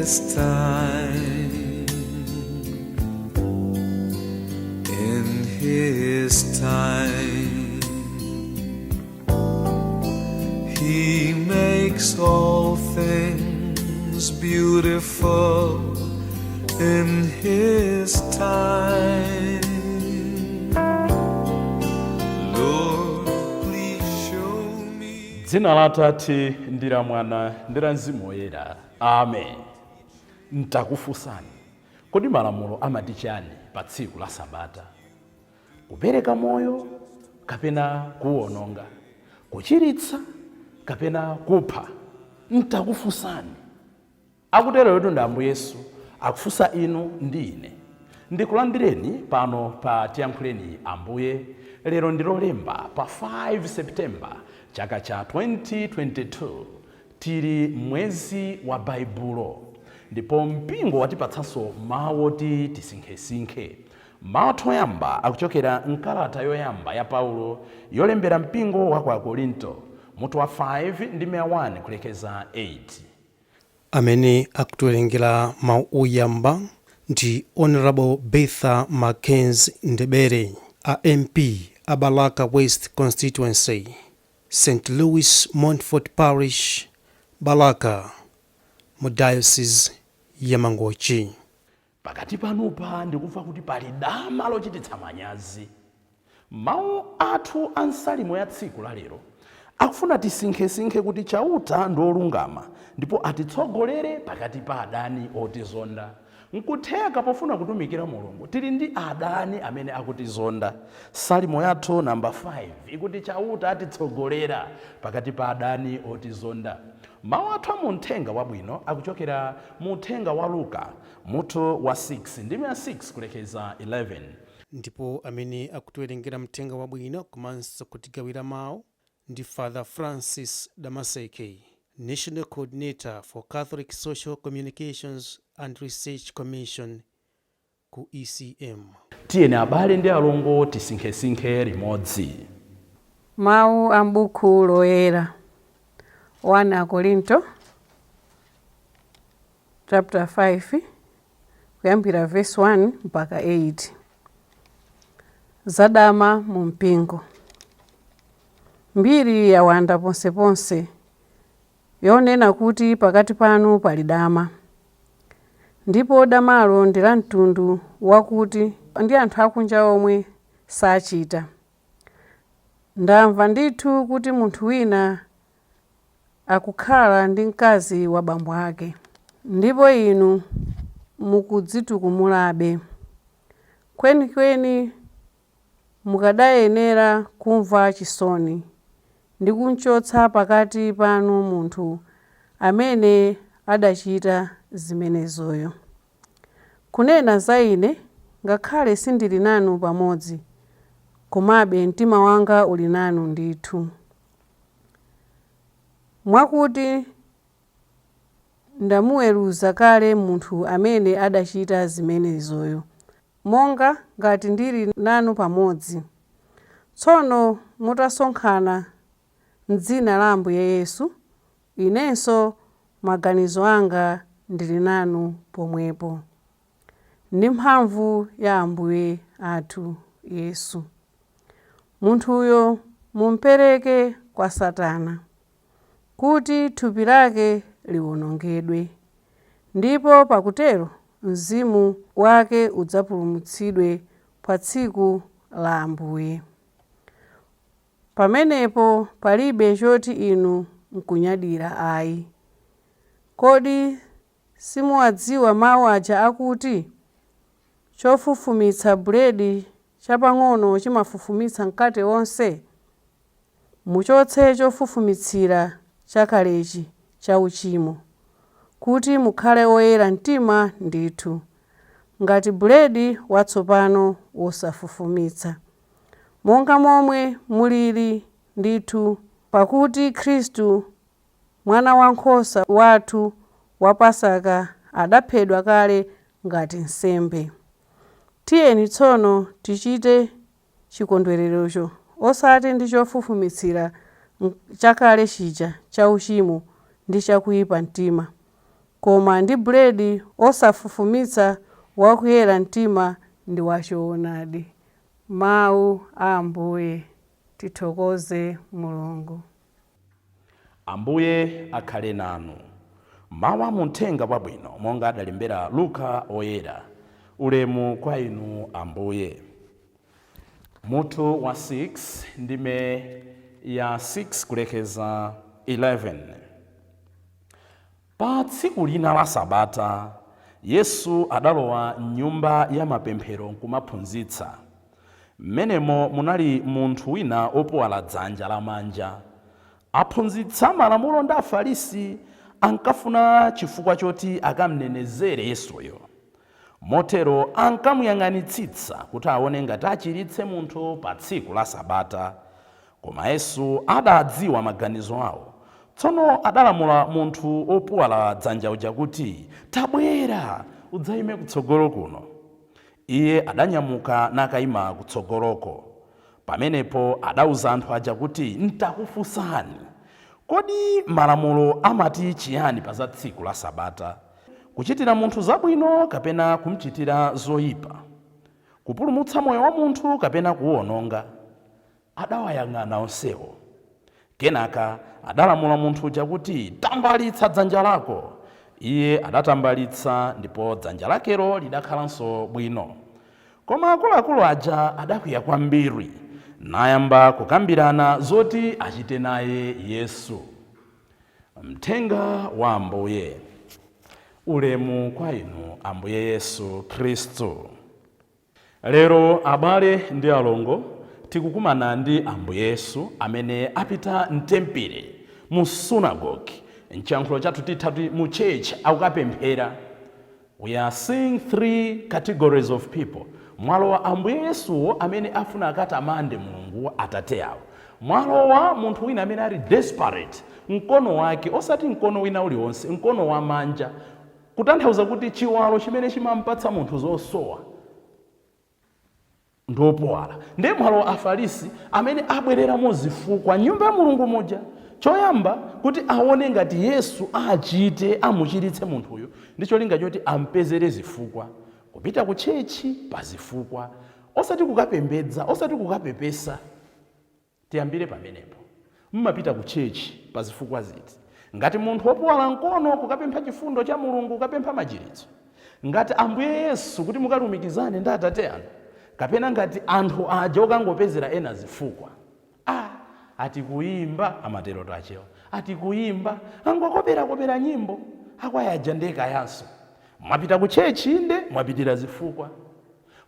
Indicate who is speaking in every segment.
Speaker 1: His time. In His time, He makes all things beautiful in His time. Lord, please show me.
Speaker 2: Dzina la Atate ndi la Mwana ndi la Mzimu Woyera, amen. Ntakufunsani, kodi malamulo amati chani pa tsiku la Sabata? Kupereka moyo kapena kuwononga? Kuchiritsa kapena kupha? Ntakufunsani. Akutero ndi Ambuye Yesu akufunsa inu ndi ine. Ndikulandireni pano pa Tiyankhuleni Ambuye. Lero ndi Lolemba pa 5 Septemba chaka cha 2022. Tili mwezi wa Baibulo ndipo mpingo watipatsanso mawu oti tisinkhesinkhe. Mawu athu oyamba akuchokera mkalata yoyamba ya Paulo yolembera mpingo wa ku Akorinto, mutu wa 5 ndi 1 kulekeza 8.
Speaker 3: Amene akutiwerengera mawu oyamba ndi Honorable Bertha Mackenzie Ndebere, a MP a Balaka West Constituency, St Louis Montfort Parish, Balaka, mu Diocese ya Mangochi.
Speaker 2: Pakati panupa ndikumva kuti pali dama lochititsa manyazi. Mawu athu a nsalimo ya tsiku la lero akufuna tisinkhesinkhe kuti Chauta ndi olungama ndipo atitsogolere pakati pa adani otizonda. Nkutheka pofuna kutumikira Mulungu tili ndi adani amene akutizonda. Salimo yathu namba 5 ikuti Chauta atitsogolera pakati pa adani otizonda. Mawu athu a mu Mthenga Wabwino akuchokera mu Uthenga wa Luka, mutu wa 6 ndi 6 kulekeza 11.
Speaker 3: Ndipo amene akutiwerengera Mthenga Wabwino komanso kutigawira mawu ndi Father Francis Damaseke, National Coordinator for Catholic Social Communications and Research Commission ku ECM.
Speaker 2: Tiyeni abale ndi alongo, tisinkhesinkhe limodzi.
Speaker 4: Mawu a m'buku loyera, 1 Akorinto chapter 5, kuyambira verse 1 mpaka 8. Zadama mu mpingo. Mbiri yawanda ponseponse yonena kuti pakati panu pali dama, ndipo damalo ndi la mtundu wakuti ndi anthu akunja omwe sachita. Ndamva ndithu kuti munthu wina akukhala ndi mkazi wa bambo ake, ndipo inu mukudzitukumulabe. Kwenikweni mukadayenera kumva chisoni ndi kumchotsa pakati panu munthu amene adachita zimenezoyo. Kunena za ine, ngakhale sindili nanu pamodzi, komabe mtima wanga uli nanu ndithu. Mwakuti ndamuweruza kale munthu amene adachita zimenezoyo, monga ngati ndili nanu pamodzi. Tsono mutasonkhana m'dzina la Ambuye Yesu, inenso maganizo anga ndili nanu pomwepo, ndi mphamvu ya Ambuye athu Yesu. Munthuyo mumpereke kwa Satana, kuti thupi lake liwonongedwe, ndipo pakutero mzimu wake udzapulumutsidwe pa tsiku la Ambuye. Pamenepo palibe choti inu nkunyadira ayi. Kodi simuwadziwa mawu aja akuti, "Chofufumitsa buledi chapang'ono chimafufumitsa mkate wonse"? Muchotse chofufumitsira chakalechi cha uchimo, kuti mukhale oyera mtima ndithu, ngati buledi watsopano wosafufumitsa, monga momwe mulili ndithu. Pakuti Khristu, mwana wankhosa wathu wa Pasaka, adaphedwa kale ngati nsembe. Tiyeni tsono tichite chikondwererocho osati ndi chofufumitsira chakale chija cha uchimo ndi chakuyipa mtima. Koma ndi buledi osafufumitsa wakuyera mtima ndi wachoonadi. Mawu a Ambuye. Tithokoze Mulungu.
Speaker 2: Ambuye akhale nanu. Mawu amuthenga wabwino monga adalembera Luka Oyera. Ulemu kwa inu, Ambuye. Mutu wa 6, ndime ya 6 kulekeza 11. Pa tsiku lina la Sabata, Yesu adalowa mnyumba ya mapemphero nkumaphunzitsa. Mmenemo munali munthu wina opuwala dzanja lamanja. Aphunzitsa malamulo ndi Afarisi ankafuna chifukwa choti akamnenezere Yesuyo. Motero ankamuyang'anitsitsa kuti aone ngati achiritse munthu pa tsiku la Sabata. Koma Yesu adadziwa maganizo awo. Tsono adalamula munthu opuwala dzanja uja kuti, "Tabwera, udzayime kutsogolo kuno." Iye adanyamuka nakayima kutsogoloko. Pamenepo adauza anthu aja kuti, "Ntakufunsani, kodi malamulo amati chiyani pa za tsiku la Sabata? Kuchitira munthu zabwino kapena kumchitira zoyipa? Kupulumutsa moyo wa munthu kapena kuwononga?" Adawayang'ana onsewo. Kenaka adalamula munthu uja kuti, "Tambalitsa dzanja lako." Iye adatambalitsa, ndipo dzanja lakelo lidakhalanso bwino. Koma akuluakulu aja adakwiya kwambiri, nayamba kukambirana zoti achite naye Yesu. Mthenga wa Ambuye. Ulemu kwa inu, Ambuye Yesu Khristu. Lero, abale ndi alongo, tikukumana ndi Ambuye Yesu amene apita mtempere, mu synagogue, mchiyankhulo chathu tithati mu church, akukapemphera. We are seeing three categories of people. Mwalowa Ambuye Yesuwo amene afuna akatamande Mulungu Atate awo. Mwalowa munthu wina amene ali desperate, mkono wake, osati mkono wina uliwonse, mkono wamanja, kutanthauza kuti chiwalo chimene chimampatsa munthu zosowa ndiopuwala. Ndiye mwalowa Afarisi amene abwereramo zifukwa nyumba ya Mulungu muja. Choyamba, kuti aone ngati Yesu achite amuchiritse munthuyo, ndi cholinga choti ampezere zifukwa. Kupita ku church pa zifukwa, osati kukapembedza, osati kukapepesa. Tiyambire pamenepo. Mmapita ku church pa zifukwa ziti? Ngati munthu wopuwala mkono, kukapempha chifundo cha Mulungu, kukapempha machiritso? Ngati Ambuye Yesu, kuti mukalumikizane ndi Atate anu? Kapena ngati anthu aja okangopezera ena zifukwa? "A, ati kuyimba," amatero tachewa, "ati kuyimba, angokoperakopera nyimbo akwayaja." Ndekayanso mwapita ku church, inde, mwapitira zifukwa.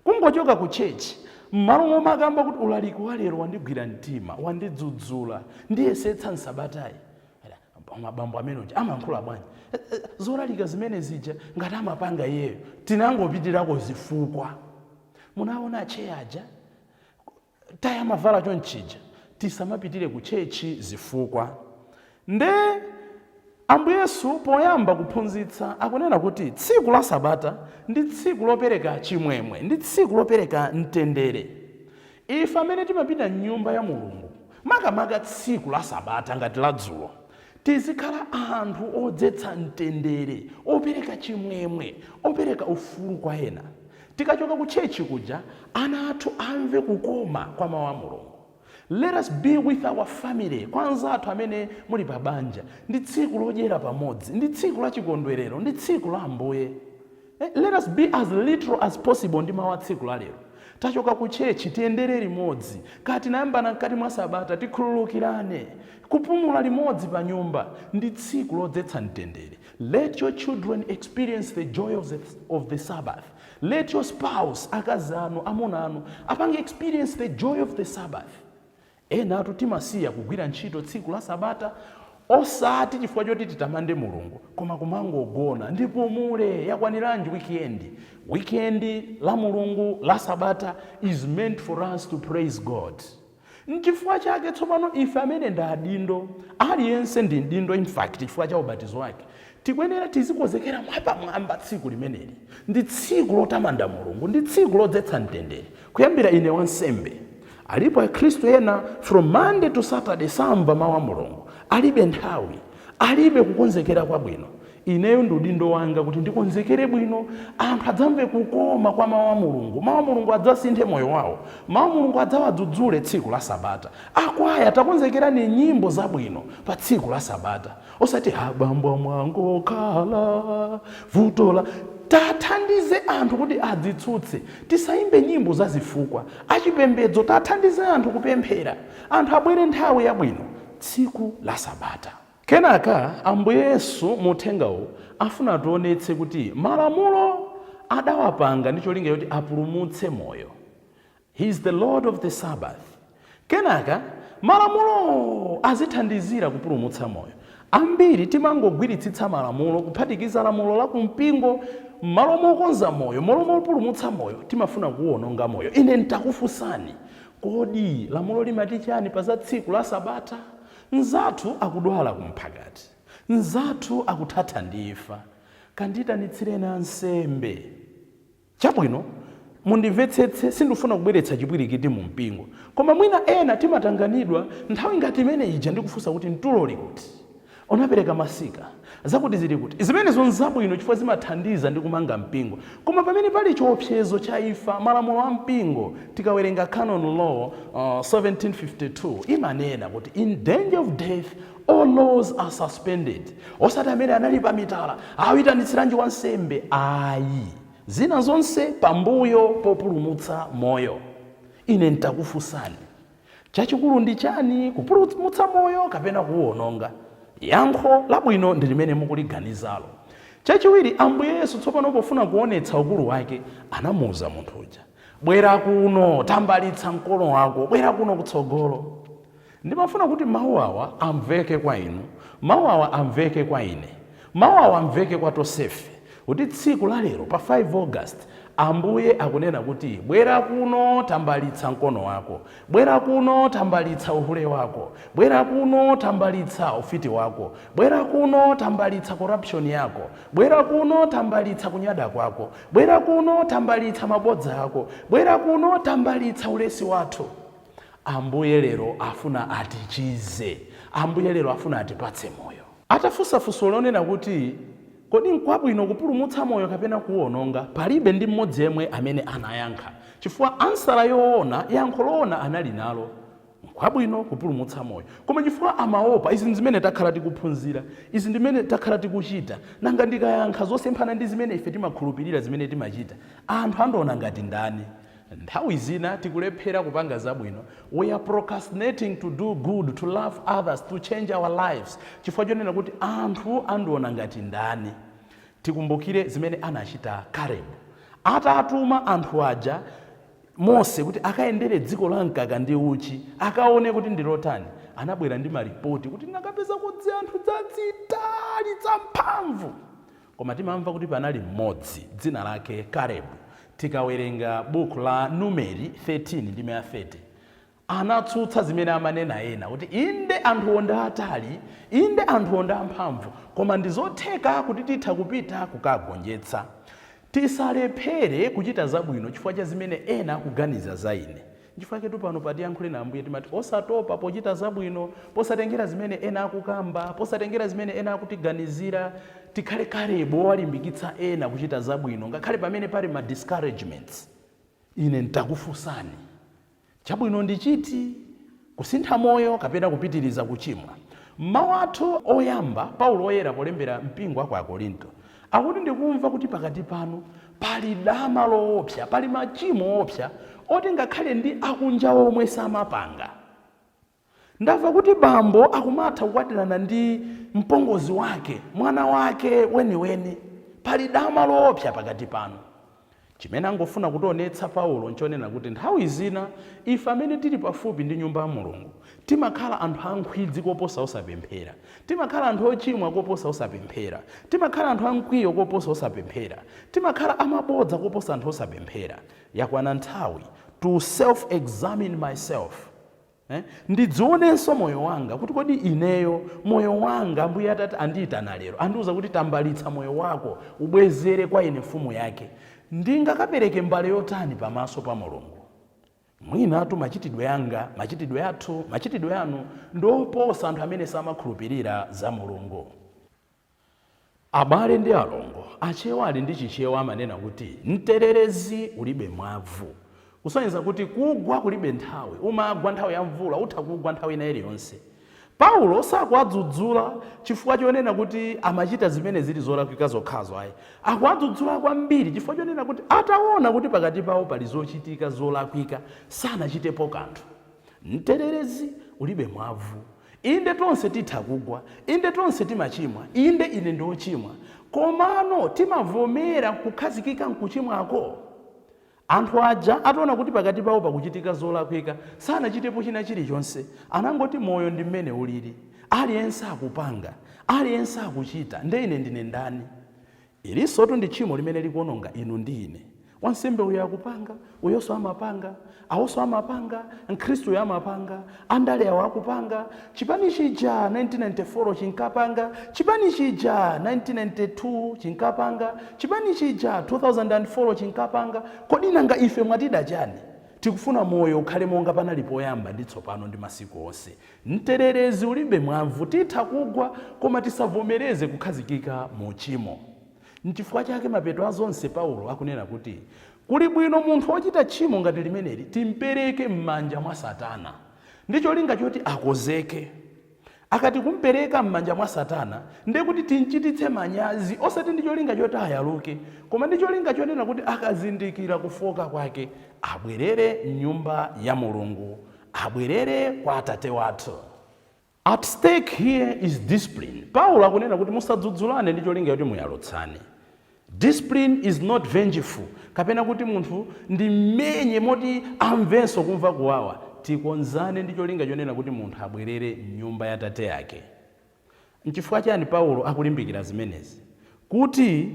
Speaker 2: Kungochoka ku church, m'malo momwe akamba kuti, "Ulaliki wa lero wandigwira mtima, wandidzudzula, ndiyesetsa nsabatayi. Mabambo amene uja amayankhula bwanji? Zolalika zimene zija ngati amapanga iyeyo." Tinangopitirako zifukwa. "Munaona acheya aja, taya amavala chonchija." Tisamapitire ku church zifukwa. Nde Ambuye Yesu poyamba kuphunzitsa akunena kuti tsiku la Sabata ndi tsiku lopereka chimwemwe, ndi tsiku lopereka mtendere. Ife amene timapita mnyumba ya Mulungu, makamaka tsiku la Sabata ngati la dzulo, tizikhala anthu odzetsa mtendere, opereka chimwemwe, opereka ufulu kwa ena. Tikachoka ku church kuja, ana athu amve kukoma kwa mawu a Mulungu. Let us be with our family. Kwa anzathu amene muli pa banja, ndi tsiku lodyera pamodzi, ndi tsiku la chikondwerero, ndi tsiku la Ambuye. Let us be as literal as possible ndi mawu a tsiku la lero. Tachoka ku church, tiyendere limodzi. Kati tinayambana mkati mwa sabata, tikhululukirane. Kupumula limodzi pa nyumba ndi tsiku lodzetsa mtendere. Let your children experience the joy of the Sabbath. Let your spouse, akazi anu, amuna anu, apange experience the joy of the Sabbath. Ena atu timasiya kugwira ntchito tsiku la Sabata, osati chifukwa choti titamande Mulungu, koma kumangogona, "Ndipumule, yakwaniranji weekend?" Weekend la Mulungu la Sabata is meant for us to praise God. Nchifukwa chake tsopano ife amene ndi adindo, aliyense ndi mdindo in fact chifukwa cha ubatizo wake, tikuyenera tizikonzekera mwapamwamba tsiku limeneli. Ndi tsiku lotamanda Mulungu, ndi tsiku lodzetsa mtendere. Kuyambira ine wansembe, alipo Akhristu ena from Monday to Saturday samva mawu a Mulungu, alibe nthawi, alibe kukonzekera kwabwino. Ineyo ndi udindo wanga kuti ndikonzekere bwino, anthu adzamve kukoma kwa mawu a Mulungu, mawu a Mulungu adzasinthe moyo wawo, mawu a Mulungu adzawadzudzule tsiku la Sabata. Akwaya, takonzekerani nyimbo zabwino pa tsiku la Sabata, osati abambo mwangokhala vutola. Tathandize anthu kuti adzitsutse, tisayimbe nyimbo zazifukwa. Achipembedzo, tathandize anthu kupemphera, anthu abwere nthawi yabwino tsiku la Sabata. Kenaka Ambuye Yesu mu uthengawu afuna ationetse kuti malamulo adawapanga ndi cholinga choti apulumutse moyo. He is the Lord of the Sabbath. Kenaka malamulo azithandizira kupulumutsa moyo. Ambiri timangogwiritsitsa malamulo, kuphatikiza lamulo la kumpingo, m'malo mokonza moyo, m'malo mopulumutsa moyo, timafuna kuwononga moyo. Ine ntakufunsani, kodi lamulo limati chani pa za tsiku la Sabata? Mnzathu akudwala kumphakati, mnzathu akuthatha ndi imfa, kandiyitanitsireni ansembe. Chabwino, mundimvetsetse, sindifuna kubweretsa chipwirikiti mu mpingo, koma mwina ena timatanganidwa nthawi ngati imene ija ndikufunsa kuti mtuloli kuti unapereka masika zakuti zili kuti. Zimenezo nzabwino chifukwa zimathandiza ndi kumanga mpingo, koma pamene pali chiopsezo cha imfa, malamulo a mpingo, tikawerenga Canon Law 1752, imanena kuti in danger of death all laws are suspended. Osati amene anali pa mitala awitanitsiranji wansembe, ayi, zina zonse pambuyo populumutsa moyo. Ine ntakufunsani, chachikulu ndi chani, kupulumutsa moyo kapena kuwononga? Yankho labwino ndi limene mukuliganizalo. Chachiwiri, Ambuye Yesu tsopano pofuna kuonetsa ukulu wake anamuwuza munthu uja, bwera kuno, tambalitsa mkono wako, bwera kuno kutsogolo. Ndimafuna kuti mawu awa amveke kwa inu, mawu awa amveke kwa ine, mawu awa amveke kwa tonsefe, kuti tsiku la lero pa 5 August Ambuye akunena kuti bwera kuno, tambalitsa mkono wako, bwera kuno, tambalitsa uhule wako, bwera kuno, tambalitsa ufiti wako, bwera kuno, tambalitsa corruption yako, bwera kuno, tambalitsa kunyada kwako, bwera kuno, tambalitsa mabodza ako, bwera kuno, tambalitsa ulesi wathu. Ambuye lero afuna atichize, Ambuye lero afuna atipatse moyo. Atafunsa funso lonena kuti kodi nkwabwino kupulumutsa moyo kapena kuwononga, palibe ndi mmodzi yemwe amene anayankha, chifukwa answer yoona, yankho loona anali nalo, nkwabwino kupulumutsa moyo. Koma chifukwa amaopa, izi ndi zimene takhala tikuphunzira, izi ndi zimene takhala tikuchita, nanga ndikayankha zosemphana ndi zimene ife timakhulupirira, zimene timachita, anthu andiona ngati ndani? Nthawi zina tikulephera kupanga zabwino. We are procrastinating to do good, to love others, to change our lives, chifukwa chonena kuti anthu andiona ngati ndani. Tikumbukire zimene anachita Caleb atatuma anthu aja Mose kuti akayendere dziko la mkaka ndi uchi, akaone kuti ndi lotani. Anabwera ndi malipoti kuti nakapeza kudzi anthu dzadzitali zamphamvu, koma timamva kuti panali mmodzi dzina lake Caleb. Tikawerenga buku la Numeri 13 ndi 30, anatsutsa zimene amanena ena kuti inde anthuwo ndi atali, inde anthuwo ndi amphamvu, koma ndi zotheka kuti titha kupita kukagonjetsa. Tisalephere kuchita zabwino chifukwa cha zimene ena akuganiza za ine. Chifukwa ketu pano patiyankhule na Ambuye timati osatopa pochita zabwino, posatengera zimene ena akukamba, posatengera zimene ena akutiganizira. Tikhale Kalebu wowalimbikitsa ena kuchita zabwino ngakhale pamene pali ma discouragements. Ine ntakufunsani, chabwino ndi chiti, kusintha moyo kapena kupitiriza kuchimwa? Mawu athu oyamba, Paulo Oyera polembera mpingo wa ku Akorinto akuti ndikumva kuti pakati panu pali dama loopsa, pali machimo oopsa oti ngakhale ndi akunja omwe samapanga. Ndamva kuti bambo akumatha kukwatirana ndi mpongozi wake, mwana wake weniweni. Pali dama loopsa pakati panu. Chimene angofuna kutionetsa Paulo nchonena kuti nthawi zina ife amene tili pafupi ndi nyumba ya Mulungu timakhala anthu ankhwidzi koposa osapemphera, timakhala anthu ochimwa koposa osapemphera, timakhala anthu amkwiyo koposa osapemphera, timakhala amabodza koposa anthu osapemphera. Yakwana nthawi to self examine myself. Ndidzionenso moyo wanga kuti kodi ineyo moyo wanga, Ambuye atati andiyitana lero, andiuza kuti tambalitsa moyo wako ubwezere kwa ine mfumu yake, ndingakapereke mbale yotani pamaso pa Mulungu? Mwinatu machitidwe anga, machitidwe athu, machitidwe anu ndioposa anthu amene samakhulupirira za Mulungu. Abale ndi alongo, Achewa ali ndi Chichewa, amanena kuti mtererezi ulibe mwavu, kusonyeza kuti kugwa kulibe nthawi. Umagwa nthawi ya mvula, utha kugwa nthawi ina iliyonse. Paulo sakuwadzudzula chifukwa chonena kuti amachita zimene zili zolakwika zokhazo ayi. Akuwadzudzula kwambiri chifukwa chonena kuti ataona kuti pakati pawo pali zochitika zolakwika, sanachitepo kanthu. Mtererezi ulibe mwavu. Inde, tonse titha kugwa. Inde, tonse timachimwa. Inde, ine ndiochimwa, komano timavomera kukhazikika mkuchimwako? Anthu aja ataona kuti pakati pawo pakuchitika zolakwika, sanachitepo china chilichonse. Anangoti moyo ndi mmene ulili, aliyense akupanga, aliyense akuchita, nde ine ndine ndani? Ilinsotu ndi tchimo limene likuononga inu ndi ine. Wansembe uyo akupanga, uyonso amapanga, awonso amapanga, mkhristu uyo amapanga, andale awo akupanga, chipani chija 1994 chinkapanga, chipani chija 1992 chinkapanga, chipani chija 2004 chinkapanga. Kodi nanga ife mwatida chani? Tikufuna moyo ukhale monga panali poyamba ndi tsopano ndi masiku onse. Mtererezi ulibe mwavu. Titha kugwa, koma tisavomereze kukhazikika mu uchimo. Nchifukwa chake mapeto a zonse Paulo akunena kuti kuli bwino munthu wochita tchimo ngati limeneli timpereke m'manja mwa Satana ndi cholinga choti akozeke. Akati kumpereka m'manja mwa Satana, ndiye kuti timchititse manyazi, osati ndi cholinga choti ayaluke, koma ndi cholinga chonena kuti akazindikira kufoka kwake abwerere mnyumba ya Mulungu, abwerere kwa Atate wathu. At stake here is discipline. Paulo akunena kuti musadzudzulane ndi cholinga choti muyalutsane. Discipline is not vengeful, kapena kuti munthu ndimmenye moti amvenso kumva kuwawa. Tikonzane ndi cholinga chonena kuti munthu abwerere mnyumba ya tate yake. Nchifukwa chani Paulo akulimbikira zimenezi? Kuti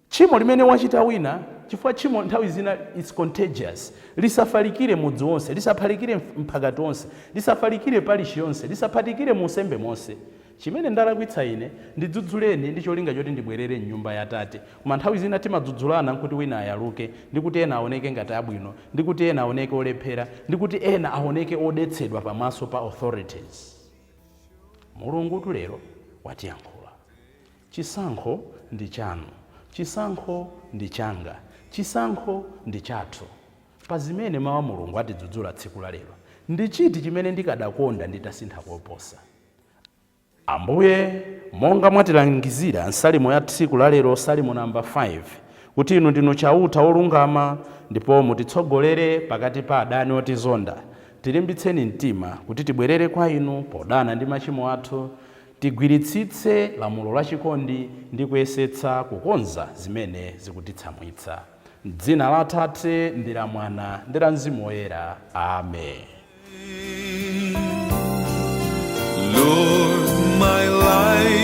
Speaker 2: tchimo limene wachita wina, chifukwa tchimo nthawi zina is contagious, lisafalikire mudzi wonse, lisafalikire mphakati wonse, lisafalikire parishi yonse, lisaphatikire mu unsembe monse. Chimene ndalakwitsa ine, ndidzudzuleni ndi cholinga choti ndibwerere mnyumba ya tate. Koma nthawi zina timadzudzulana nkuti wina ayaluke, ndi kuti ena aoneke ngati abwino, ndi kuti ena aoneke olephera, ndi kuti ena aoneke odetsedwa pamaso pa authorities. Mulungu lero watiyankhula. Chisankho ndi chanu, chisankho ndi changa, chisankho ndi chathu. Pa zimene mawu a Mulungu atidzudzula tsiku la lero, ndi chiti chimene ndikadakonda nditasintha koposa? Ambuye, monga mwatilangizira nsalimo ya tsiku la lero, Salimo namba 5, kuti inu ndinu Chauta wolungama ndipo mutitsogolere pakati pa adani otizonda, tilimbitseni mtima kuti tibwerere kwa inu podana ndi machimo athu, tigwiritsitse lamulo lachikondi ndi kuyesetsa kukonza zimene zikutitsamwitsa. M'dzina la Atate ndi la Mwana ndi la Mzimu Woyera, amen.
Speaker 1: Lord, my life.